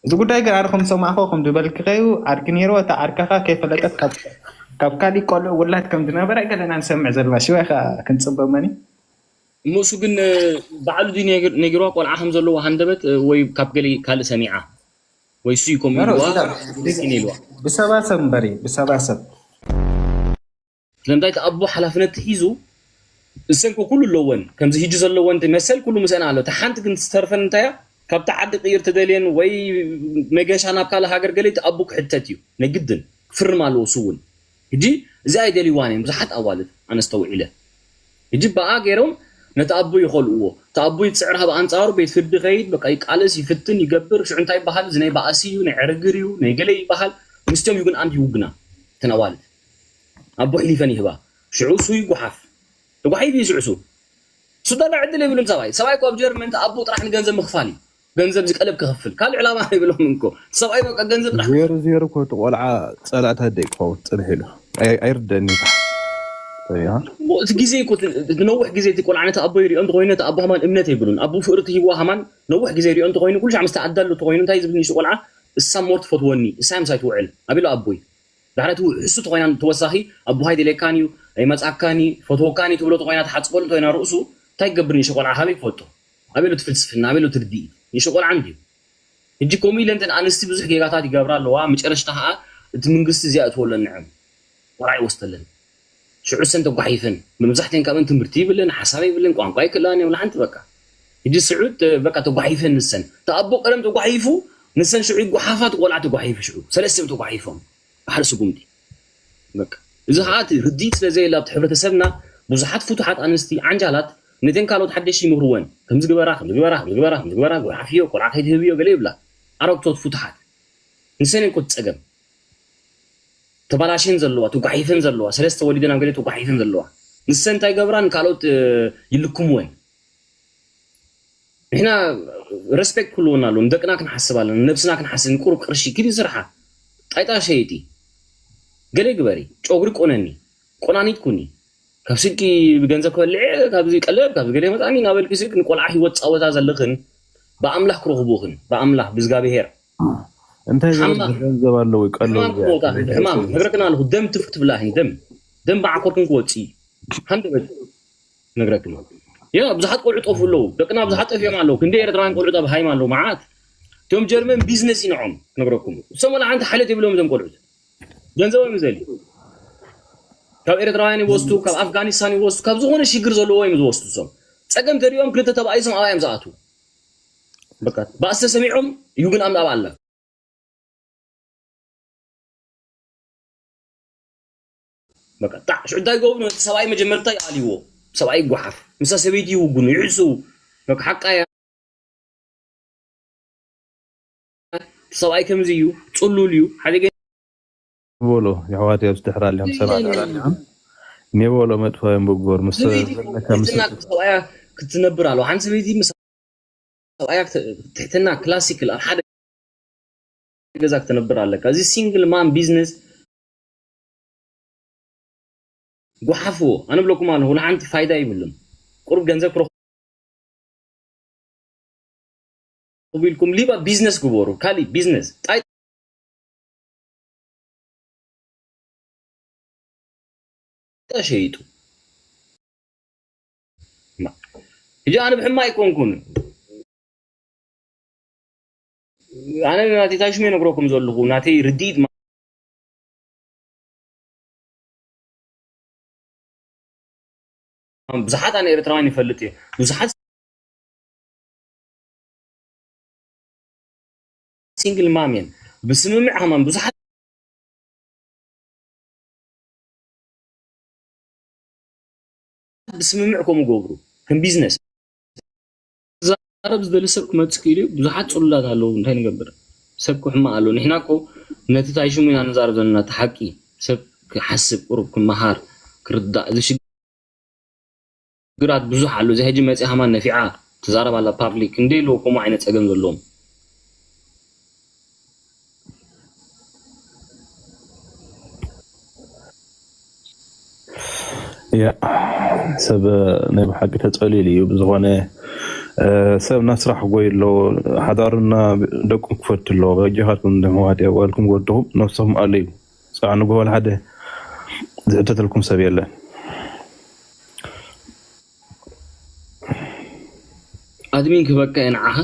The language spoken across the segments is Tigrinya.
እዚ ጉዳይ ግን ኣነ ከም ዝሰማዕኮ ከም ዝበልክኸዩ ዓርኪ ነይርዎ፣ እታ ዓርካኻ ከይፈለጠት ካብ ካብ ካሊእ ቆልዑ ውላድ ከም ዝነበረ ገለና ንሰምዕ ዘለና ሽወ ኢኻ ክንፅበ መኒ እሞ እሱ ግን ባዕሉ ድዩ ነጊርዋ ቆልዓ ከም ዘለዎ ሃንደበት ወይ ካብ ገለ ካልእ ሰሚዓ ወይ እሱ እዩ ከምኡ ኢልዋ ኢልዋ ብሰባሰብ እምበሪ ብሰባሰብ ስለምንታይ እቲ ኣቦ ሓላፍነት ሒዙ እሰን ኩሉ ኣለወን ከምዚ ህጂ ዘለወን መሰል ኩሉ ምስአን ኣሎ እቲ ሓንቲ ግን ትስተርፈን እንታያ ካብቲ ዓዲ ቅይር ትደልየን ወይ መገሻ ናብ ካልእ ሃገር ገለ እቲ ኣቦ ክሕተት እዩ ነግድን ክፍርም ኣለዎ እሱ እውን ሕጂ እዚ ኣይደልይዋን እዮም ብዙሓት ኣዋልድ ኣነስተውዒለ ሕጂ ብኣ ገይሮም ነቲ ኣቦ ይኸልእዎ እቲ ኣቦ ይፅዕር ሃብ ኣንፃሩ ቤት ፍርዲ ከይድ በቃ ይቃለስ ይፍትን ይገብር ሽዑ እንታይ ይበሃል እዚ ናይ ባእሲ እዩ ናይ ዕርግር እዩ ናይ ገለ ይበሃል ምስቶም ይጉን ኣንድ ይውግና እተን ኣዋልድ ኣቦ ሕሊፈን ይህባ ሽዑ እሱ ይጓሓፍ ተጓሒፉ እዩ ሽዑ እሱ እሱ ዳላ ዕድል የብሉን ሰብኣይ ሰብኣይ እኮ ኣብ ጀርመን ኣቦ ጥራሕ ንገንዘብ ምኽፋል እዩ ገንዘብ ዝቀለብ ክኸፍል ካልእ ዕላማ የብሎም እንኮ ሰብኣይ በቃ ገንዘብ ጥራሕ ዜሮ ዜሮ እኮ እቲ ቆልዓ ፀላእታ ደይ ክኸውን ፅንሕ ኢሉ ኣይ- ኣይርደኒ እሞ እቲ ግዜ እኮ እቲ- እቲ ነዊሕ ግዜ እቲ ቆልዓ ነቲ ኣቦ ይሪኦ እንተኮይኑ ነቲ ኣቦ ሃማን እምነት የብሉን ኣቦ ፍቅሪ ትሂብዋ ሃማን ነዊሕ ግዜ ይሪኦ እንተኮይኑ ኩሉ ሻዕ ምስ ተኣዳሉ እንተኮይኑ እንታይ ዝብል ንእሽቶ ቆልዓ እሳ ሞር ትፈትወኒ እሳ ምሳይ ትውዕል ኣቢሉ ኣቦይ ዳሕረቲ ውሕሱ ተኮይና ተወሳኺ ኣቦኻ ኣይደልየካን እዩ ኣይመፃካን እዩ ፈትወካን እዩ ትብሎ ተኮይና ትሓፅበሉ እንተኮይና ርእሱ እንታይ ክገብር ንእሽቶ ቆልዓ ካበይ ክፈልጦ ኣበይ ኣሎ እቲ ፍልስፍና ኣበይ ኣሎ እቲ ርድኢት ንእሽቶ ቆልዓ እንድዩ ሕጂ ከምኡ ኢለን እተን ኣንስቲ ብዙሕ ጌጋታት ይገብራ ኣለዋ መጨረሽታ ከዓ እቲ መንግስቲ እዚ ኣእትወለን ንዐን ቆልዓ ይወስደለን ሽዑ ሰን ተጓሒፈን መብዛሕተን ካብን ትምህርቲ ይብለን ሓሳብ ይብለን ቋንቋ ይክእላን እዮም ንሓንቲ በቃ ሕጂ ስዑድ በቃ ተጓሒፈን ንሰን ተኣቦ ቀደም ተጓሒፉ ንሰን ሽዑ ይጓሓፋ ቆልዓ ተጓሒፉ ሽዑ ሰለስተ እዮም ተጓሒፎም ብሓደ ስጉምቲ በቃ እዚ ከዓ እቲ ርድኢት ስለ ዘየለ ኣብቲ ሕብረተሰብና ብዙሓት ፍቱሓት ኣንስቲ ዓንጃላት ነተን ካልኦት ሓደሽቲ ይምህርወን ከምዚ ግበራ ከምዚ ግበራ ከምዚ ግበራ ከምዚ ግበራ ጎሓፍዮ ቆልዓ ከይትህብዮ ገለ ይብላ ኣረግቶት ፍቱሓት ንሰን እኮ ትፀገም ተባላሽን ዘለዋ ተጓሒፈን ዘለዋ ሰለስተ ወሊደን ኣብ ገለ ተጓሒፈን ዘለዋ ንሰን እንታይ ገብራ ንካልኦት ይልክምወን ንሕና respect ክህልወና ኣለዎ ንደቅና ክንሓስብ ኣለና ንነብስና ክንሓስብ ንቁሩብ ቅርሺ ኪዲ ስርሓ ጣይጣ ሸይጢ ገለ ግበሪ ጨጉሪ ቆነኒ ቆናኒት ኩኒ ካብ ስቂ ገንዘብ ክበልዕ ካብዚ ቀለብ ካብዚ ገለ መጣኒ ናበልኪ ስቅ ንቆልዓ ህይወት ፃወታ ዘለኽን ብኣምላኽ ክረኽቡኽን ብኣምላኽ ብዝጋብሄር እንታይ ገንዘብ ኣለዎ ቀለብ ሕማም ነግረክና ኣለኹ ደም ትፍክ ትብላ ደም ደም ብዓኮርክን ክወፅእ ሃንደበት ነግረክን ያ ብዙሓት ቆልዑ ጠፉ ኣለዉ ደቅና ብዙሓት ጠፊኦም ኣለዉ ክንደ ኤርትራውያን ቆልዑ ኣብ ሃይም ኣለዉ መዓት እቶም ጀርመን ቢዝነስ ይንዖም ክነግረኩም እሶም ወላ ሓንቲ ሓለት የብሎም እዞም ቆልዑ ገንዘቦም ይዘሊ ካብ ኤርትራውያን ይወስዱ ካብ ኣፍጋኒስታን ይወስዱ ካብ ዝኾነ ሽግር ዘለዎ እዮም ዝወስዱ እሶም ፀገም ተሪኦም ክልተ ተባኢሶም ኣብኣ እዮም ዝኣትዉ በቃ ባእሲ ተሰሚዖም ይሁግን ኣምናብ ኣላ በቃ ጣዕ ሽዑ እንታይ ይገብሩ ነቲ ሰብኣይ መጀመርታ ይኣልይዎ ሰብኣይ ይጓሓፍ ምሳ ሰበይቲ ይውግኑ ይሕስዉ በቃ ሓቃ እያ ሰብኣይ ከምዚ እዩ ፅሉል እዩ ሓደ በሎ የሕዋት ኣብዚ ድሕር ኣሊም ሰባት ኣላሊም ኔበሎ መጥፋዮም ብግበር ምስ ሰበይቲ ሰብኣያ ክትነብር ኣለዋ ሓንቲ ሰበይቲ ምስ ሰብኣያ ትሕትና ክላሲክል ኣብ ሓደ ገዛ ክትነብር ኣለካ እዚ ሲንግል ማም ቢዝነስ ጓሓፍዎ ኣነ ብለኩም ኣለኹ ንሓንቲ ፋይዳ ይብሉን ቁሩብ ገንዘብ ክረኽቡ ኢልኩም ሊባ ቢዝነስ ግበሩ ካሊእ ቢዝነስ ጣይ ሸይጡ ሕጂ ኣነ ብሕማ ኣይኮንኩን ኣነ ናተይ ታሽሙ ነግረኩም ዘለኹ ናተይ ርድኢት ብዙሓት ኣነ ኤርትራውያን ይፈልጥ እየ ብዙሓት ሲንግል ማም እየን ብስምምዕ ሃማን ብዙሓት ብስምምዕ ከምኡ ገብሩ ከም ቢዝነስ ዛረብ ዝደሊ ሰብ ክመፅእ ክኢሉ እዩ ብዙሓት ፅሉላት ኣለዉ እንታይ ንገብር ሰብ ክሕማቕ ኣለዉ ንሕና እኮ ነቲ ታይ ሽሙ ኢና ንዛረብ ዘለና እቲ ሓቂ ሰብ ክሓስብ ቁሩብ ክመሃር ክርዳእ እዚ ሽግራት ብዙሕ ኣሎ እዚ ሕጂ መፂኣ ከማን ነፊዓ ትዛረብ ኣላ ፓብሊክ ክንደይ ኣለዉ ከምኡ ዓይነት ፀገም ዘለዎም ያ ሰብ ናይ ብሓቂ ተፀሊሉ እዩ ብዝኾነ ሰብ ናብ ስራሕ ክጎይ ኣሎ፣ ሓዳሩና ደቁ ክፈቱ ኣሎ። በጃኻትኩም ንሕዋት እያ ጓልኩም ወድኹም ነብስኹም ኣለዩ። ጽባሕ ንግሆ ወላ ሓደ ዝሕተተልኩም ሰብ የለን። ኣድሚን ክበቃ እየ ንዓኻ።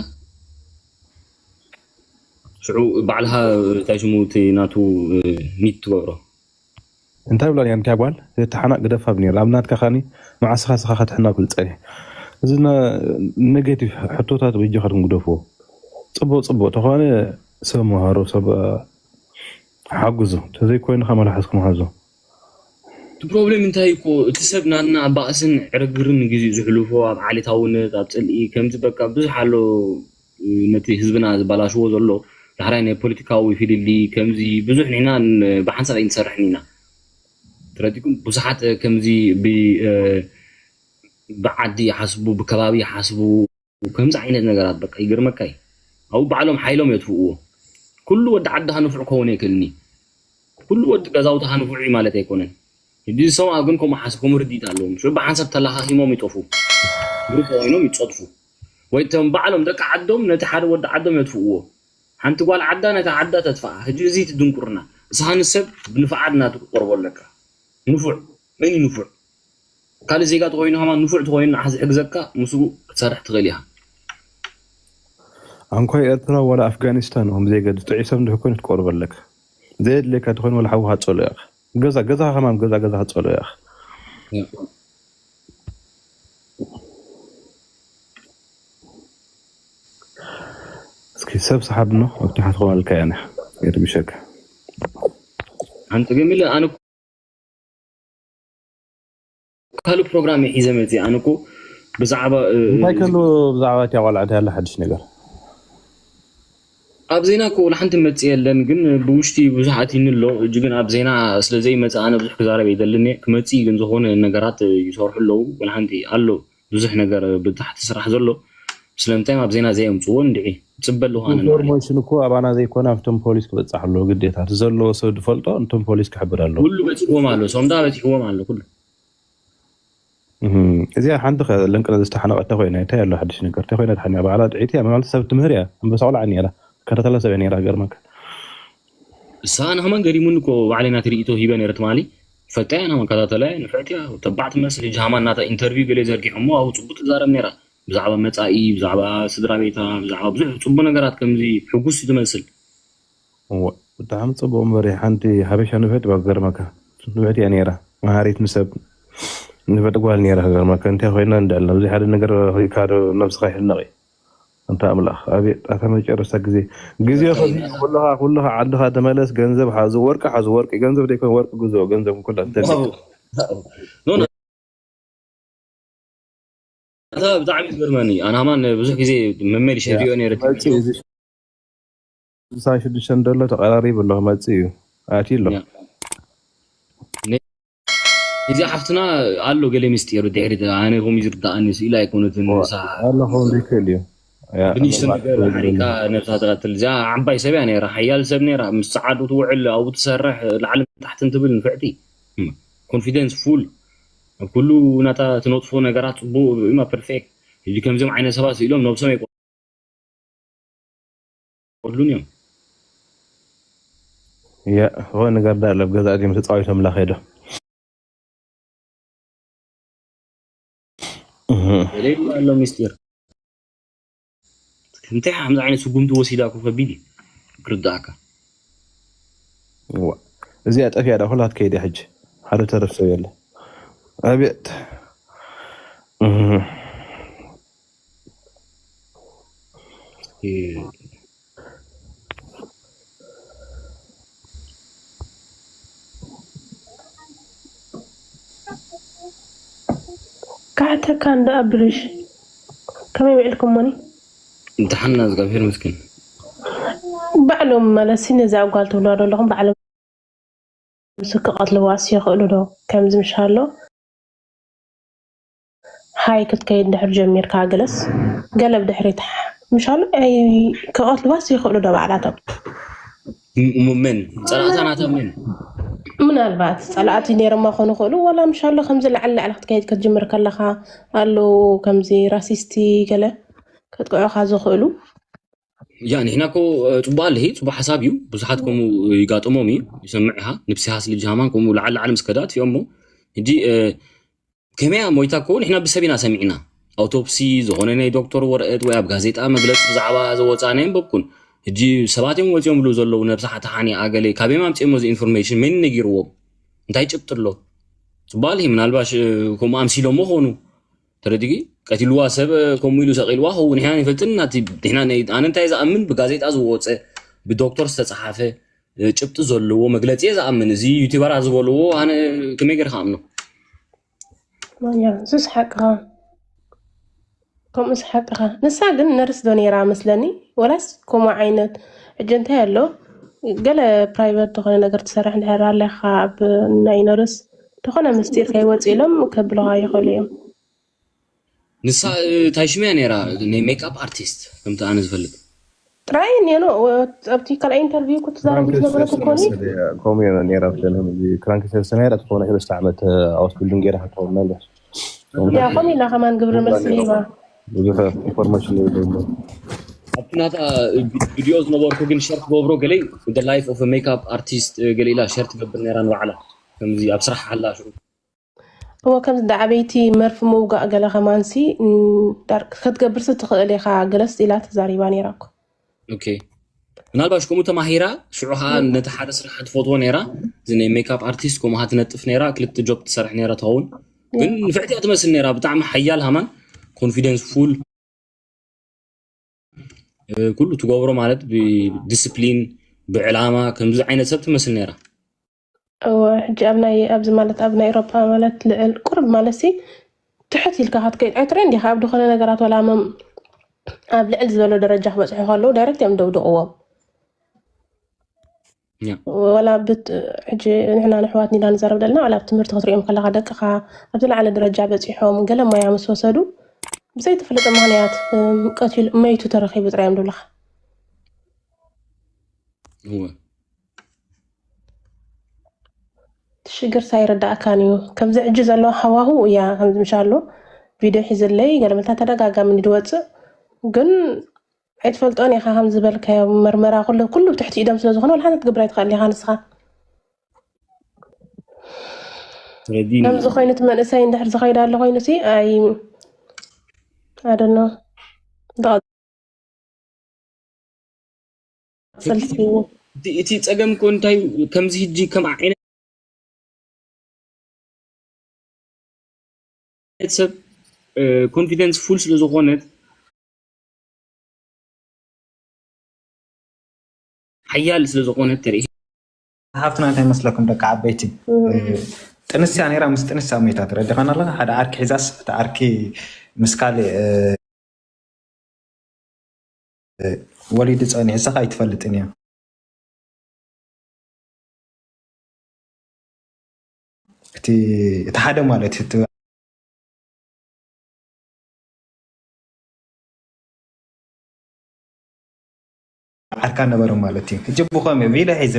ሽዑ ባዕልኻ እንታይ ሽሙ እቲ ናቱ ሚት ትገብሮ። እንታይ ብላ ነር እንታይ ጓል ተሓናቅ ግደፋ ብነር ኣብ ናትካ ካኒ መዓስኻ ስኻ ከተሕናቁ ዝጸኒ እዚ ኔጌቲቭ ሕቶታት በጃኻትኩም ግደፍዎ። ጽቡቅ ጽቡቅ ተኾነ ሰብ መሃሩ ሰብ ሓግዙ፣ ተዘይኮይኑ ከመላሓዝኩም ሓዙ። እቲ ፕሮብሌም እንታይ እኮ እቲ ሰብ ናና ባእስን ዕርግርን ግዜ ዝሕልፎ ኣብ ዓሌታውነት ኣብ ጽልኢ ከምዚ በቃ ብዙሕ ኣሎ። ነቲ ህዝብና ዝበላሽዎ ዘሎ ዳሕራይ ናይ ፖለቲካዊ ፍልልይ ከምዚ ብዙሕ ንሕና ን- ብሓንሳብ ኣይንሰርሕን ኢና። ተረዲኩም ብዙሓት ከምዚ ብ- ብዓዲ ይሓስቡ ብከባቢ ይሓስቡ ከምዚ ዓይነት ነገራት በቃ ይገርመካ እዩ። ኣብኡ ባዕሎም ሓይሎም የጥፍእዎ። ኩሉ ወዲ ዓድኻ ንፉዕ ክኸውን ኣይክእልን እዩ። ኩሉ ወዲ ገዛውትኻ ንፉዕ እዩ ማለት ኣይኮነን። ሕጂ ዝሰምዖ ግን ከምኡ ሓንሳብ ከምኡ ርድኢት ኣለዎም። ሽዑ ብሓንሳብ ተላኻኺሞም ይጠፍኡ። ግሩፕ ኮይኖም ይጸጥፉ። ወይ እቶም ባዕሎም ደቂ ዓዶም ነቲ ሓደ ወዲ ዓዶም የጥፍእዎ። ሓንቲ ጓል ዓዳ ነታ ዓዳ ተጥፍኣ። ሕጂ እዚ እቲ ድንቁርና። እስኻ ንሰብ ብንፍዓት ናቱ ክትቆርቦ ኣለካ። ንፉዕ መን እዩ ንፉዕ? ካልእ ዜጋ ተኾይኑ ከማን ንፉዕ ተኾይኑ ንዓኻ ዝሕግዘካ ምስኡ ክትሰርሕ ትኽእል ኢኻ። ኣንኳይ ኤርትራ ዋላ ኣፍጋኒስታን ኦም ዜጋ ጥዑይ ሰብ እንድሕር ኮይኑ ትቆርበለካ። ዘየድልየካ ተኾይኑ ዋላ ሓውኻ ጸሎ ኢኻ። ገዛ ገዛ ከማን ገዛ ገዛ ጸሎ ኢኻ። እስኪ ሰብ ሰሓብ ኖ ኣብቲ ሓትኾ ኣልካ ያነ የርብሸካ። ሓንቲ ገሚለ ኣነ ካልእ ፕሮግራም እየ ሒዘ መፅእ ኣነ እኮ ብዛዕባ እ፣ እንታይ ከሉ ብዛዕባ እቲያ ቆልዓ እንታይ ኣሎ ሓድሽ ነገር? ኣብ ዜና እኮ ወላ ሓንቲ መፅእ የለን፣ ግን ብውሽጢ ብዙሕ ኣትዩኒ ኣሎ። እጂ ግን ኣብ ዜና ስለ ዘይመፅእ ኣነ ብዙሕ ክዛረብ ኣይደልን እየ። ክመፅእ እዩ፣ ግን ዝኾነ ነገራት ይሰርሑ ኣለዉ። ወላ ሓንቲ ኣሎ ብዙሕ ነገር ብታሕቲ ስራሕ ዘሎ። ስለምንታይ ኣብ ዜና ዘየምፅዎ እንድዒ? ፅበ ኣለኹ ኣነ ንባዕለይ። ኢንፎርሜሽን እኮ ኣባና ዘይኮነ ኣብቶም ፖሊስ ክበፅሕ ኣለዎ ግዴታ። እቲ ዘለዎ ሰብ ዝፈልጦ እንቶም ፖሊስ ክሕብር ኣለዎ። ኩሉ በፂሕዎም ኣሎ፣ ሶምዳ በፂሕዎም ኣሎ ኩሉ። እዚኣ ሓንቲ ለንቅነ ዝተሓነቐት ተኮይና እንታይ ኣሎ ሓድሽ ነገር ተኮይና ተሓኒያ ባዕላ ጥዒት እያ ማለት ሰብ ትምህር እያ። ኣንበሳ ቆልዓ ነራ ከታተላ ሰብ እያ ነራ ገርመካ። እሳ ኣነ ከማን ገሪሙኒ እኮ ባዕለይ ናቲ ርእይቶ ሂበ ነረ ትማሊ። ፈጣ እያ ናመን ከታተላ እያ ንፍዕቲ እያ ተባዕ ትመስል። ጃማ እናታ ኢንተርቪው ገለ ዘርጊሖሞ ኣብኡ ፅቡቅ ትዛረብ ነራ። ብዛዕባ መጻኢ፣ ብዛዕባ ስድራ ቤታ፣ ብዛዕባ ብዙሕ ጽቡቅ ነገራት ከምዚ ሕጉስ ትመስል። እወ ብጣዕሚ ጽቡቅ እምበር ሓንቲ ሓበሻ ንፍዕቲ ባገርመካ ንፍዕቲ እያ ነራ። መሃሪት ንሰብ ንፍዕቲ ጓል ነራ ገርመካ እንታይ ኮይና እንዳልና ብዙ ሓደ ነገር ሪካ ነብስኻ ይሕነቕ። እንተ ኣምላኽ ኣቤት ኣታ መጨረስታ ግዜ ግዜ ከዚ ኩልኻ ኩልኻ ዓድኻ ተመለስ። ገንዘብ ሓዙ ወርቂ ሓዙ ወርቂ ገንዘብ ደይኮን ወርቂ ግዞ ገንዘብ ኩላ እንተ እታ ብጣዕሚ ዝገርመኒ ኣናማን ብዙሕ ግዜ መመሊሽ ሪኦ ነረ ስልሳ ሽዱሽተ እንደሎ ተቀራሪቡ ኣሎ ክመፅእ እዩ ኣትዩ ኣሎ። እዚኣ ሓፍትና ኣሎ ገለ ምስጢር ድሕሪ ኣነ ከም ዝርዳኣኒ ስኢላ ኣይኮነትን ንሳ ኣለኹም ዘይክእል እዩ። ብንሽቶ ነገር ሓሪካ ነብሳ ትቀትል እዚኣ ዓባይ ሰብ እያ ነራ ሓያል ሰብ ነራ ምስ ሰዓዱ ትውዕል ኣብኡ ትሰርሕ ላዕልን ታሕትን ትብል ንፍዕቲ ኮንፊደንስ ፉል ኣብ ኩሉ ናታ ትነጥፎ ነገራት ፅቡቅ እማ ፐርፌክት እዚ ከምዚኦም ዓይነት ሰባት ስኢሎም ነብሶም ኣይቆርሉን እዮም። ያ ሆ ነገር ዳ ለብ ገዛ እዚኦም ተፃዊቶም ላኸዶ ሌላ ኣሎ ምስጢር እንታይ ሓምዚ ዓይነት ስጉምቲ ወሲዳ እኮ ከቢድ እዩ ክርዳእካ። እዚኣ ጠፊኣ ዳ ኩላ ትከይድ እያ ሕጂ ሓደ ተረፍ ሰብ የለ። ኣቤት ካሕተካ እንዳ ኣብሪሽ ከመይ ውዒልኩሞኒ? እንተሓና እግዚኣብሔር መስገን። ባዕሎም ማለት ሲ ነዛ ጓል ትብልዋ ዘለኹም ባዕሎም ሲ ክቐትልዋስ ይኽእሉ ዶ? ከምዚ ምሻሎ ሃይ ክትከይድ እንድሕር ጀሚርካ ገለስ ገለ ብድሕሪት ምሻሎ ክቐትልዋስ ይኽእሉ ዶ ባዕላቶም? መን ጸላእታ ናታ መን? ምናልባት ጸላእቲ ነይሮማ ክኾኑ ይኽእሉ፣ ዋላ ምሻሎ ከምዚ ላዕሊ ላዕሊ ክትከይድ ክትጅምር ከለኻ ኣለዉ ከምዚ ራሲስቲ ገለ ከጥቅዑኻ ዝኽእሉ። ያ ንሕና እኮ እ፣ ጽቡቅ ኣለሂ ጽቡቅ ሓሳብ እዩ። ብዙሓት ከምኡ ይጋጥሞም እዩ። ይሰምዕ ኢኻ ንብሲ ሃስ ልጅ ሃማን ከምኡ ላዓል ላዓል ምስ ከዳ ኣጥፊኦሞ። ሕጂ እ፣ ከመያ ሞይታ እኮ ንሕና ብሰብ ኢና ሰሚዕና። ኣውቶፕሲ ዝኾነ ናይ ዶክተር ወረቀት ወይ ኣብ ጋዜጣ መግለፂ ብዛዕባ ዘወፃ ናይ ኣንበብኩን። ሕጂ ሰባት እዮም ወፂኦም ብሉ ዘለዉ ነብሳ ተሓኒ ኣገለ ካበይ ኣምፅኦሞ እዚ ኢንፎርሜሽን መን ነጊርዎም? እንታይ ጭብጢ ኣሎ? ጽባል ምናልባሽ እ፣ ከምኡ ኣምሲሎሞ ኾኑ ተረዲጊ ቀቲልዋ ሰብ እ፣ ከምኡ ኢሉ ሰቂልዋ ኸውን ንሕና ይፈልጥን ናቲ ንሕና ናይ- ኣነ እንታይ ዝኣምን ብጋዜጣ ዝወፀ ብዶክተር ዝተፀሓፈ እ፣ ጭብጢ ዘለዎ መግለፂ እየ ዝኣምን። እዚ ዩቲበራት ዝበልዎ ኣነ ከመይ ገይረ ክኣምኖ? ማኛ እሱስ ሓቅኻ። ከምኡስ ሓቅኻ። ንሳ ግን ነርስ ዶ ነይራ መስለኒ? ወላስ ከምኡ ዓይነት? ሕጂ እንታይ ኣሎ? ገለ ፕራይቨት ዝኾነ ነገር ትሰርሕ እንድሕር ኣለኻ ኣብ ናይ ነርስ ዝኾነ ምስጢር ከይወፅ ኢሎም ከብልኻ ይኽእሉ እዮም። ንሳ እ፣ እንታይ ሽም እያ ነይራ? ናይ ሜክኣፕ ኣርቲስት ከምቲ ኣነ ዝፈልጥ። ጥራይ እኔኖ። ኣብቲ ካልኣይ ኢንተርቪው ክትዛረብ ክራንክ ዝነበረ ሴልስ ተኮኒ መሰለያ ኮሜ ነይራ ብሰንሃም እዚ ክራንክ ሴልስ ነይራ ትኾነ ክልተ ዓመት ኣውስቢልዲንግ ገይራ ክትኸውን መለስ ያ ኮሚ ኢላ ከማን ግብረ መልሲ ሂባ። ብዙሕ ኢንፎርሜሽን የብለይን። ኣብቲ ናታ ቪ- ቪዲዮ ዝነበርኩ ግን ሸር ክገብሮ ገለይ the life of makeup artist ገለ ኢላ ሸር ትገብር ነይራ ንባዕላ ከምዚ ኣብ ስራሕ ሓላ ሽዑ እወ ከምዚ እንዳ ዓበይቲ መርፊ ምውጋእ ገለ ከማንሲ ዳር ክትገብርሲ ትኽእል ኢኻ ገለስ ኢላ ተዛሪባ ነይራ እኮ። ኦኬ ምናልባሽ ከምኡ ተማሂራ ሽዑ ከዓ ነቲ ሓደ ስራሕ ትፈትዎ ነይራ እዚ ናይ ሜክኣፕ ኣርቲስት ከምኡ ትነጥፍ ነይራ ክልተ ጆብ ትሰርሕ ነይራ ትኸውን ግን ንፍዕቲ እያ ትመስል ነይራ ብጣዕሚ ሓያል ሃማን ኮንፊደንስ ፉል ኩሉ ትገብሮ ማለት ብዲስፕሊን ብዕላማ ከምዚ ዓይነት ሰብ ትመስል ነይራ እወ ሕጂ ኣብ ናይ ኣብዚ ማለት ኣብ ናይ ኤሮፓ ማለት ልዕል ቁርብ ማለት ሲ ትሕት ኢልካ ክትከይድ ኣይትረን ዲኻ ኣብ ዝኾነ ነገራት ወላ መም ኣብ ልዕል ዝበሎ ደረጃ ክበፅሑ ከለዉ ዳይረክት እዮም ደውድቕዎም ያ ወላ ብት ሕጂ ንሕና ንሕዋት ኒዳ ንዛረብ ዘለና ወላ ኣብ ትምህርቲ ክትሪኦም ከለካ ደቅኻ ኣብ ዝለዓለ ደረጃ በፂሖም ገለ ሞያ ምስ ወሰዱ ብዘይተፈለጠ ምክንያት እም፣ ቀቲሉ መይቱ ተረኺቡ ጥራይ እዮም ዝብልኻ እወ እቲ ሽግር ሳይረዳእካን እዩ ከምዚ ሕጂ ዘሎ ሃዋሁ እያ ከምዚ ምሻሎ ቪድዮ ሒዝለይ ገለመልታ ተደጋጋሚ ንድወፅእ ግን ኣይትፈልጦን ኢኻ ከም ዝበልካዮ መርመራ ኩሉ ኩሉ ብትሕቲ ኢዶም ስለ ዝኾነ ወላ ሓንቲ ክትገብር ኣይትኽእል ኢኻ ንስኻ ስለዚ ከምዚ ኮይኑ እቲ መንእሰይ እንድሕር ዝኸይድ ኣሎ ኮይኑ ሲ ኣይ ኣደኖ ሰልሲ እቲ እቲ ፀገም እኮ እንታይ እዩ? ከምዚ ህጂ ከም ዓይነት ሰብ ኮንፊደንስ ፉል ስለ ዝኾነት ሓያል ስለ ዝኾነት ተርኢ ሃፍትና እንታይ መስለኩም ደቂ ዓበይቲ ጥንስያ ነይራ ምስ ጥንስያ ሞይታ ትረዲኻና ኣለካ ሓደ ዓርኪ ሒዛስ እቲ ዓርኪ ምስ ካልእ ወሊዱ ጸኒሑ እሳኻ ኣይትፈልጥን እያ እቲ እቲ ሓደ ማለት እቲ ዓርካ ነበረ ማለት እዩ ሕጂ ብኸም ቪድዮ ሒዝ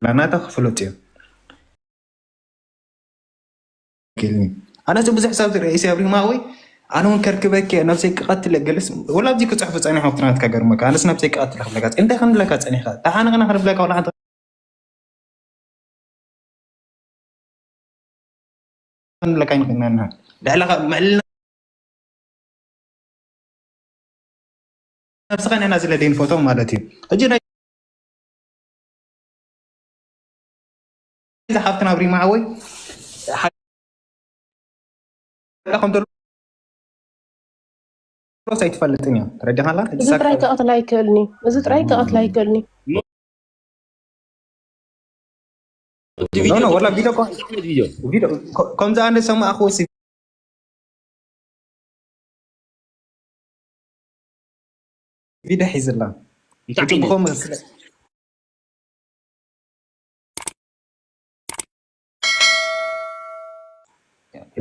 ናናታ ክፍለጥ እዩ ክልኒ ኣነ እዚ ብዙሕ ሰብ ዝረአ ሰብ ሪማ ወይ ኣነ እውን ከርክበኪ ነብሰይ ክቐትለ ገለስ ወላ ኣብዚ ክፅሕፉ ፀኒሖ ናትካ ገርመካ ኣነስ ነብሰይ ክቐትለ ክብለካ እንታይ ክንብለካ ፀኒኻ ተሓንቕና ክንብለካ ወላ ሓንቲ ክንብለካ ይንኽእልና ንሕና ልዕሊ ልዕሊ ነብስኻ ንሕና ዝለደይ ንፈቶም ማለት እዩ ሕጂ ናይ ዝሓፍትና ብሪማ ሓወይ ሓላ ከም ዘሎ ሮስ ኣይትፈልጥን እያ ተረዲኻላ ሕጂ እዚ ጥራይ ሳካ ክቐትላ ኣይክእልኒ እዚ ጥራይ ክቐትላ ኣይክእልኒ እቲ ኖ ኖ ቪድዮ ወላ ቪድዮ ኮ- ቪድዮ ቪድዮ ኮ- ከምዚ ኣንደ ሰማእኽዎ ሲ ቪድዮ ሒዝላ እንታይ እቲ ዓይነት ብኸምኡ ስለ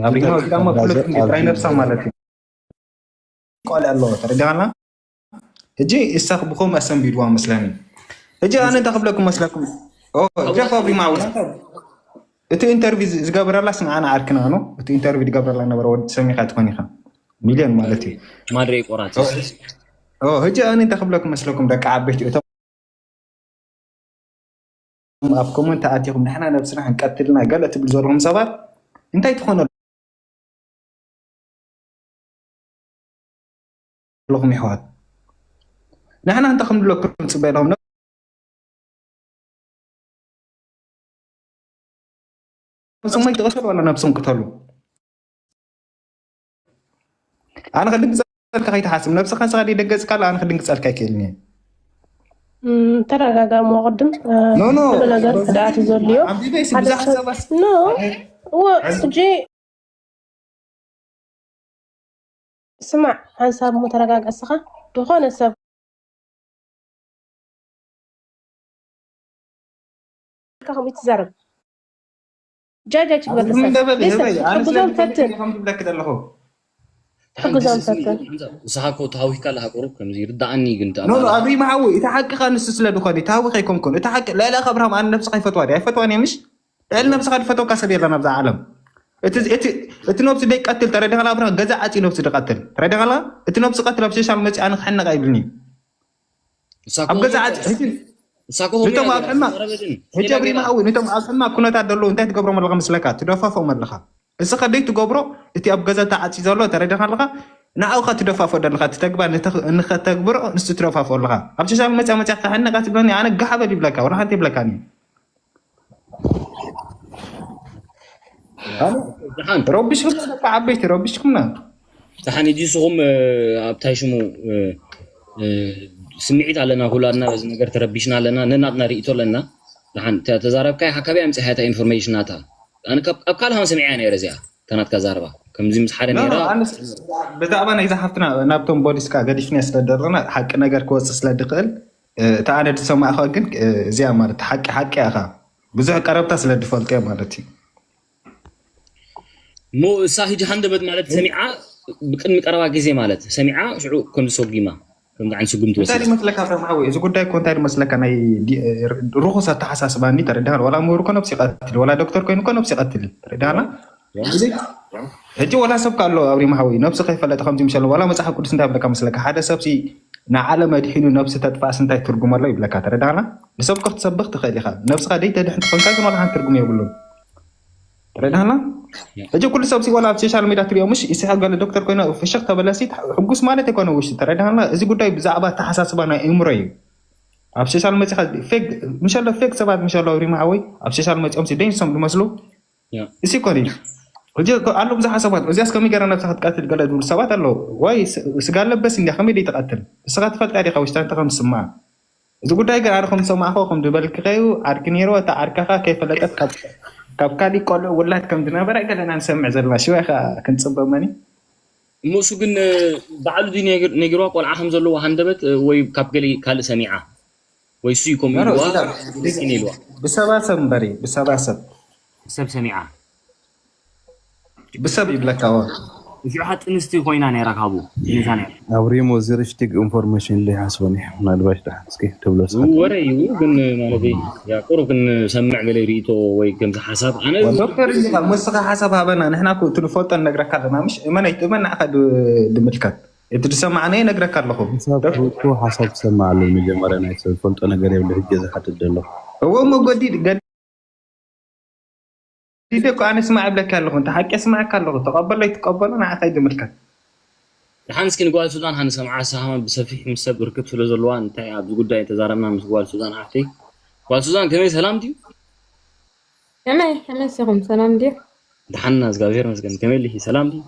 ኣብሪማ ወዲዳማ ፍሉጥ ጥራይ ነብሳ ማለት እዩ ቆልዕ ኣለዎ ተረዲኻና ሕጂ እሳኽ ብኸምኡ ኣሰንቢድዋ መስለኒ ሕጂ ኣነ እንታይ ክብለኩም መስለኩም ኦ፣ ጀፍ ኣብሪማ ኣውላ እቲ ኢንተርቪው ዝገብረላስ ንዓና ዓርክና ነው። እቲ ኢንተርቪው ዝገብረላ ነበረ ወዲ ሰሚኻ ትኾን ኢኻ ሚልዮን ማለት እዩ። ማድረይ ቆራጽ ሕጂ ኣነ እንታይ ክብለኩም መስለኩም ደቂ ዓበይቲ እቶም ኣብ ኮመንት ኣቲኹም ንሕና ነብስና ክንቀትልና ገለ ትብሉ ዘለኹም ሰባት እንታይ ትኾኑ ኣለኹም ይሕዋት? ንሕና እንታይ ከም ንብለኩም ንፅበ ኣለኹም ነብሶም ኣይትቐተሉ ዋላ ነብሶም ቅተሉ። ኣነ ክድንግፀልካ ከይትሓስብ ነብስኻ ንስኻ ደይደገፅካ ኣሎ ኣነ ክድንግፀልካ ኣይክእልን እየ። ተረጋጋ እሞ ቅድም ኖ ኖ ኩሉ ነገር ክድኣት ዘልዮ ኣንቢበ ሲ ብዙሓት ሰባት ኖ እወ ሕጂ ስማዕ ሓንሳብ እሞ ተረጋጋ እስኻ ዝኾነ ሰብ ከምኡ ትዛረብ ጃጃ ችግር ምን ደበል ልሰብ ህበይ ኣነ ሕግዞም ፈትን ስለምፈልግ ፈትን ሕግዞም ፈትን ንስኻ እኮ ተሃዊካ ኣለካ ቁሩብ ከምዚ ይርዳኣኒ ግን ኖ ኖ ኣብሪማ ሓዊ እቲ ሓቂ ካ ንሱ ስለ ድኾን እዩ ተሃዊኸ ኣይኮንኩን እቲ ሓቂ ልዕሊ ኣኻ ኣብርሃም ኣነ ነብስኻ ይፈትዋ ድየ ኣይፈትዋን እየ ምሽ ልዕሊ ነብስኻ ድፈትወካ ሰብ የለን ኣብዛ ዓለም እቲ እቲ እቲ ነብሱ ደይቀትል ተረዲኻ ኣብርሃም ገዛ ዓፂ ነብሱ ድቀትል ተረዲኻ እቲ ነብሱ ቀትል ኣብ ሶሻል መፂ ኣነ ክሕነቕ ኣይብልኒ ኣብ ገዛ ዓፂ ሕጂ እሳ እኮ ሆም ነቶም እያ ኣብ ሕማቕ ዘረበትን ሕጂ ሌላ ኣብሪማ ጌራ ሓዊ ነቶም ኣብ ሕማቕ ኩነታት ዘለዉ እንታይ ትገብሮም ኣለኻ ምስለካ ትደፋፍኦም ኣለኻ እስኻ ደይ ትገብሮ እቲ ኣብ ገዛ ተዓፂ ዘሎ ተረዲኻ ኣለኻ ንዓኡ ኻ ትደፋፍኦ ዘለኻ እቲ ተግባር ንተ- ንኸተግብሮ ንሱ ትደፋፍኦ ኣለኻ ኣብ ሶሻል መፅያ መፅያ ክሕነቃ ትብለኒ ኣነ ጋሓ በል ይብለካ ወላ ሓንቲ ይብለካኒ ደሓን ረቢሽኩም ደቂ ዓበይቲ ረቢሽኩምና ደሓን ሕጂ ንስኹም ኣብታይ ሽሙ ስምዒት ኣለና ኩላትና በዚ ነገር ተረቢሽና ኣለና ነናትና ርእቶ ኣለና ደሓን ተዛረብካይ ሓካቢ ኣምፅሓታ ኢንፎርሜሽን ናታ ኣነ ካብ ኣብ ካልሃን ሰሚዐያ ነይረ እዚኣ ተናትካ ዛረባ ከምዚ ምስ ሓደ ነይራ ብዛዕባ ናይዛ ሓፍትና ናብቶም ቦሊስካ ገዲፍና ስለ ደለና ሓቂ ነገር ክወፅእ ስለ ድኽእል እታ ኣነ ዝሰማዕኸ ግን እዚኣ ማለት ሓቂ ሓቂ ኢኻ ብዙሕ ቀረብታ ስለ ድፈልጦ ማለት እዩ እሞ እሳ ሂጂ ሃንደበት ማለት ሰሚዓ ብቅድሚ ቀረባ ግዜ ማለት ሰሚዓ ሽዑ ከም ዝሰጉማ ከም ጋዓን ስጉም እንታይ ትወስድ ይመስለካ ሰማዊ እዚ ጉዳይ እኮ እንታይ ይመስለካ ናይ ዲ- ርኹስ ኣተሓሳስባ ኒ ተረዳኸ ዋላ ምሁር እኮ ነብሲ ይቐትል ዋላ ዶክተር ኮይኑ እኮ ነብሲ ይቐትል ተረዳኸና ሕጂ ዋላ ሰብ ኣሎ ኣብሪ ማሓዊ ነብሲ ከይፈለጠ ከምዚ ምሸለ ዋላ መፅሓፍ ቅዱስ እንታይ ይብለካ መስለካ ሓደ ሰብሲ ንዓለም ኣድሒኑ ነብሲ ተጥፋእስ እንታይ ትርጉም ኣሎ ይብለካ ተረዳኸና ንሰብ ክትሰብኽ ትኽእል ኢኻ ነብስኻ ደይተድሕን ትኾንካ ግን ዋላ ሓንቲ ትርጉም የብሉን ተረዳህና ሕጂ ኩሉ ሰብ ሲወላ ኣብ ሶሻል ሚድያ ትሪኦ ምሽ ይስሐ ገለ ዶክተር ኮይና ፍሽኽ ተበለሲ ሕጉስ ማለት ኣይኮነ ውሽጢ ተረዳህና እዚ ጉዳይ ብዛዕባ ኣተሓሳስባ ናይ እምሮ እዩ ኣብ ሶሻል መፂኻ ፌክ ምሸሎ ፌክ ሰባት ምሸሎ ሪማ ሓወይ ኣብ ሶሻል መፂኦም ሲ ደንሶም ዝመስሉ ያ እዚ ኮነ ሕጂ ኣሎ ብዙሓት ሰባት እዚያስ ከመይ ገይራ ነብሳ ክትቀትል ገለ ዝብሉ ሰባት ኣለዉ ወይ ስጋ ለበስ እንዲያ ከመይ ደይ ትቐትል እስኻ ትፈልጣ ዲኻ ውሽጣ እንተ ከም ትስምዓ እዚ ጉዳይ ግን ኣነ ከም ዝሰማዕኮ ከም ዝበልክኸዩ ዓርኪ ነይርዎ እታ ዓርካኻ ከይፈለጠት ካብ ካብ ካሊእ ቆልዑ ውላድ ከም ዝነበረ ገለና ንሰምዕ ዘለና ሽወ ኢኻ ክንፅበ መኒ እሞ እሱ ግን ባዕሉ ድዩ ነጊርዋ ቆልዓ ከም ዘለዎ ሃንደበት ወይ ካብ ገሊ ካልእ ሰሚዓ ወይ እሱ እዩ ከምኡ ኢልዋ ኢልዋ ብሰባሰብ እምበሪ ብሰባሰብ ሰብ ሰሚዓ ብሰብ ይብለካዎ እዚኣ ጥንስቲ ኮይና ነይራ ካብኡ ነዛ ነይራ ኣብሪሞ እዚ ሪስቲግ ኢንፎርሜሽን ዘይሓስቦን እዩ ምናልባሽ ደሓን እስኪ ትብሎ ስኻ ወረ እዩ ግን ማለት ያ ቁሩብ ክንሰምዕ ገለ ርእቶ ወይ ከምዚ ሓሳብ ኣነ ዶክተር እንዲኻ ምስኻ ሓሳብ ሃበና ንሕና እኮ እቲ ንፈልጦ ንነግረካ ኣለና ምሽ እመን ኣይትእመን ንዓኻ ድ- ድምልከት እቲ ዝሰማዕናዮ ነግረካ ኣለኹ ሓሳብ ትውቱ ሓሳብ ትሰማዕ ኣሎ መጀመርያ ናይ ሰብ ዝፈልጦ ነገር የብለ ህጀ ዝሓትት ዘሎ እዎ እሞ ገዲድ ገዲደ እኮ ኣነ ስማዕ ይብለካ ኣለኹ እንተ ሓቂ ስማዕካ ኣለኹ ተቐበሎ ኣይትቀበሎ ንዓኻ እዩ ዝምልከት ደሓን እስኪ ንጓል ሱዳን ሃንሰምዓ ሳሃማ ብሰፊሕ ምስ ሰብ ርክብ ስለ ዘለዋ እንታይ ኣብዚ ጉዳይ ተዛረብና ምስ ጓል ሱዛን ሓፍተይ ጓል ሱዛን ከመይ ሰላም ድዩ ከመይ ከመይ ሲኹም ሰላም ድዩ ደሓንና እግዚኣብሔር መስገን ከመይ ልሂ ሰላም ድዩ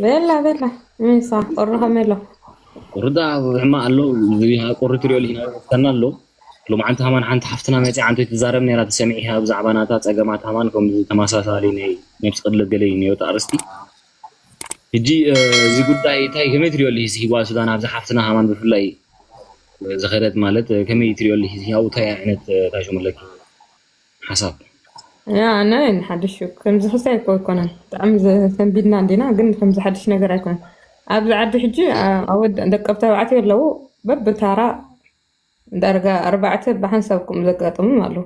ቤላ ቤላ ምሳ ቁሪ ከመይ ኣሎ ቁርዳ ሕማ ኣሎ ቁሪ ትሪኦ ልሂና ተና ኣሎ ሎማዓንቲ ሃማን ሓንቲ ሓፍትና መፂ ዓንቶ ትዛረብ ነራ ተሰሚዒ ብዛዕባ ናታ ፀገማት ሃማን ከም ተመሳሳሊ ናይ ነብሲ ቅድለት ገለ እዩ ነዮ ኣርስቲ ሕጂ እዚ ጉዳይ እንታይ ከመይ ትሪኦ ኣለሽ ጓል ሱዳን ኣብዚ ሓፍትና ሃማን ብፍላይ ዝኸደት ማለት ከመይ ትሪኦ ኣለሽ ኣብኡ እንታይ ዓይነት ታሽሙ ኣለኪ ሓሳብ ያ ኣነ ንሓድሽ ከምዚ ክሳይ እኮ ኣይኮነን ብጣዕሚ ዘሰንቢድና እንዲና ግን ከምዚ ሓድሽ ነገር ኣይኮነን ኣብዚ ዓዲ ሕጂ ኣወድ ደቀብ ተባዕትዮ ኣለዉ በብታራ ዳርጋ ኣርባዕተ ብሓንሳብ ከምኡ ዘጋጥሞም ኣለዉ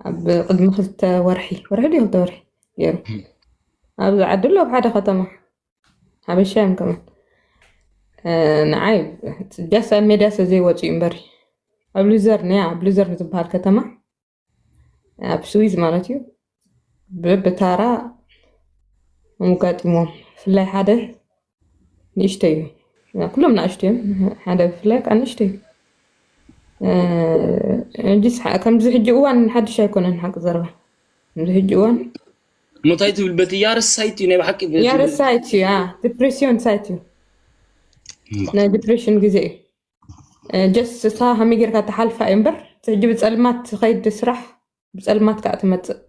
ኣብ ቅድሚ ክልተ ወርሒ ወርሒ ድዩ ክልተ ወርሒ ገይሩ ኣብዚ ዓዲ ኣሎ ኣብ ሓደ ከተማ ሓበሻ እዮም ከማን ንዓይ ጃስ ኣብ ሜዳ ሰ ዘይወፁ እዩ እምበሪ ኣብ ሉዘርን እያ ኣብ ሉዘርን ዝበሃል ከተማ ኣብ ስዊዝ ማለት እዩ ብብታራ ምጋጢሞም ብፍላይ ሓደ ንእሽተይ እዩ ኩሎም ንእሽተይ እዮም ሓደ ብፍላይ ከዓ ንእሽተይ እዩ ከምዚ ሕጂ እዋን ሓድሽ ኣይኮነን ሓቂ ዘረባ ከምዚ ሕጂ እዋን ሞታይ ትብል በቲ ያርስ ሳይት እዩ ናይ ብሓቂ ያርስ ሳይት እዩ ዲፕሬሽን ሳይት እዩ ናይ ዲፕሬሽን ግዜ እዩ ጀስ እሳ ከመይ ጌርካ ተሓልፋ እዩ እምበር ሕጂ ብፀልማት ትኸይድ ስራሕ ብፀልማት ከዓ ትመፅእ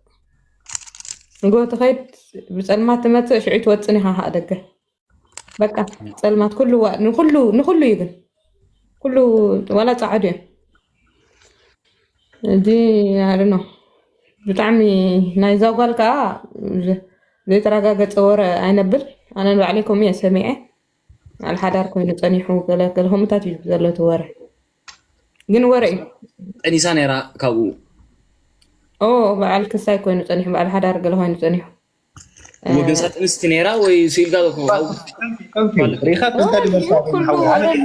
ንጎ ትኸይድ ብፀልማት ትመፅእ ሽዑ ትወፅን ኢኻ ከዓ ደገ በቃ ፀልማት ኩሉ ንኩሉ ንኩሉ እዩ ግን ኩሉ ዋላ ፃዕዱ እዮም እዚ ኣለ ነው ብጣዕሚ ናይዛ ጓል ከዓ ዘይተረጋገፀ ወረ ኣይነብል ኣነ ንባዕለይ ከምኡ እየ ሰሚዐ ኣልሓዳር ኮይኑ ፀኒሑ ገለ ገለ ከምኡታት እዩ ዘሎ እቲ ወረ ግን ወረ እዩ ጠኒሳ ነይራ ካብኡ ኦ በዓል ክሳይ ኮይኑ ፀኒሑ በዓል ሓዳር ገለ ኮይኑ ፀኒሑ ወገን ሳጥንስቲ ነይራ ወይ ስኢልካ ሪኢኻ ትንታ ድበልካ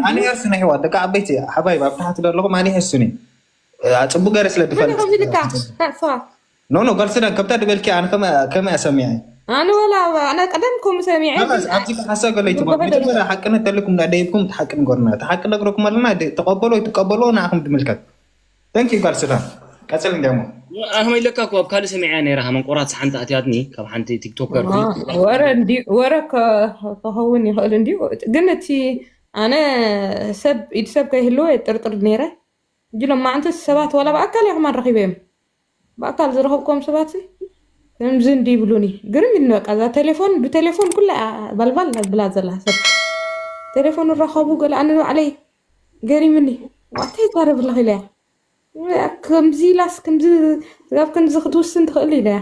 ኣነ ሕርሱኒ ኣሕዋት ደቂ ዓበይቲ ሓባይብ ኣብ ታሕቲ ዘለኹም ኣነ ሕርሱኒ ኣፅቡቅ ገረ ስለ ድፈልጥ ኖ ኖ ጓል ሱዳን ከምታ ድበልኪ ኣነ ከመይ እያ ሰሚዐ ኣነ ወላ ኣነ ቀደም ከምኡ ሰሚዐ ኣብዚ ሓሳብ ገለ ይትማ መጀመርያ ሓቅነት ተልኩም እንዳደይብኩም እቲ ሓቂ ንገሩና እቲ ሓቂ ነግረኩም ኣለና ተቀበሎ ይትቀበሎ ንዓኹም ትምልከት ተንኪ ጓል ሱዳን ቀፅል እንዲያሞ ኣህመ ኢለካ እኮ ኣብ ካልእ ሰሚዐያ ነይራ ሃመን ቆራት ሓንቲ ኣትያትኒ ካብ ሓንቲ ቲክቶከር ወረ እንዲ ወረ ከኸውን ይኽእል እንዲዩ ግን እቲ ኣነ ሰብ ኢድ ሰብ ከይህልዎ የጥርጥር ነይረ ሕጂ ሎማዓንቲ ሰባት ዋላ ብኣካል እየ ከማን ረኺበዮም ብኣካል ዝረኸብኮም ሰባት ከምዚ እንዲ ይብሉኒ ግርም ኢልኒ በቃ እዛ ቴሌፎን ብቴሌፎን ኩላ ባልባል ብላ ዘላ ሰብ ቴሌፎን ረኸቡ ገለ ኣነ ባዕለይ ገሪምኒ ዋታይ ይዛረብ ኣለኽ ኢለያ ከምዚ ኢላስ ከምዚ ስጋብ ከምዚ ክትውስን ትኽእል ኢለያ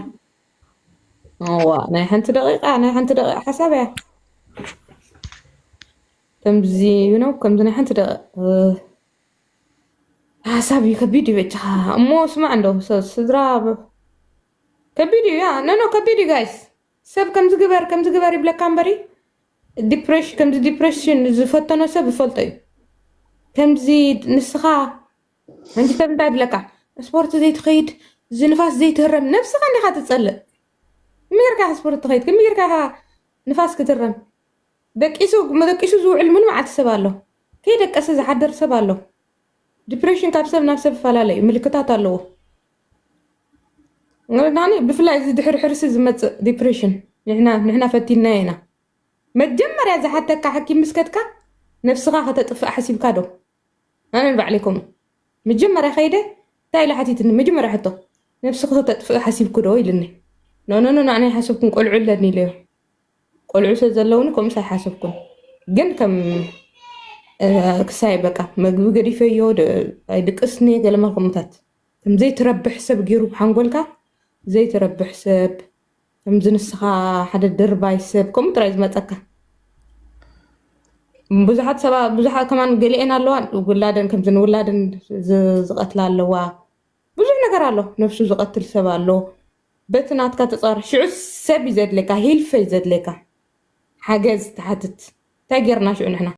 ዋ ናይ ሓንቲ ደቂቃ ናይ ሓንቲ ደቂቃ ሓሳብ እያ ከምዚ ነው ከምዚ ናይ ሓንቲ ደቂቃ ሓሳብ እዩ ከቢድ እዩ በጃኻ እሞ ስማዕ እንዶ ስድራ ከቢድ እዩ ያ ነኖ ከቢድ እዩ ጋይስ ሰብ ከምዚ ግበር ከምዚ ግበር ይብለካ እምበሪ ዲፕሬሽን ከምዚ ዲፕሬሽን ዝፈተኖ ሰብ ይፈልጦ እዩ ከምዚ ንስኻ ሕጂ ሰብ እንታይ ይብለካ ስፖርት ዘይትኸይድ ዝንፋስ ዘይትህረም ነብስኻ እንዲኻ ትፀልእ ምርካ ስፖርት ትኸይድ ክምርካ ንፋስ ክትረም ደቂሱ መደቂሱ ዝውዕል ምን መዓልቲ ሰብ ኣሎ ከይደቀሰ ዝሓደር ሰብ ኣሎ ዲፕሬሽን ካብ ሰብ ናብ ሰብ ይፈላለ እዩ ምልክታት ኣለዎ ዳኒ ብፍላይ እዚ ድሕሪ ሕርሲ ዝመፅእ ዲፕሬሽን ንሕና ፈቲና ኢና መጀመርያ ዝሓተካ ሓኪም ምስከድካ ነብስኻ ከተጥፍእ ሓሲብካ ዶ ኣነ ንባዕለይ ከምኡ መጀመርያ ከይደ እንታይ ኢለ ሓቲትኒ መጀመርያ ሕቶ ነብስኺ ከተጥፍእ ሓሲብኩ ዶ ኢልኒ ኖኖኖ ኣነ ሓሰብኩም ቆልዑ ኣለኒ ኢለዮ ቆልዑ ስለ ዘለውኒ ከምኡስ ኣይሓሰብኩን ግን ከም ክሳይ በቃ መግቢ ገዲፈዮ ኣይድቅስኒ ገለማ ከምኡታት ከም ዘይትረብሕ ሰብ ገይሩ ሓንጎልካ ዘይትረብሕ ሰብ ከምዚ ንስኻ ሓደ ድርባይ ሰብ ከምኡ ጥራይ ዝመፀካ ብዙሓት ሰባ ብዙሓት ከማን ገሊአን ኣለዋ ውላደን ከምዚ ንውላደን ዝቐትላ ኣለዋ ብዙሕ ነገር ኣሎ ነፍሱ ዝቐትል ሰብ ኣሎ በቲ ናትካ ተፃር ሽዑ ሰብ እዩ ዘድለካ ሂልፈ እዩ ዘድለካ ሓገዝ ትሓትት እንታይ ጌርና ሽዑ ንሕና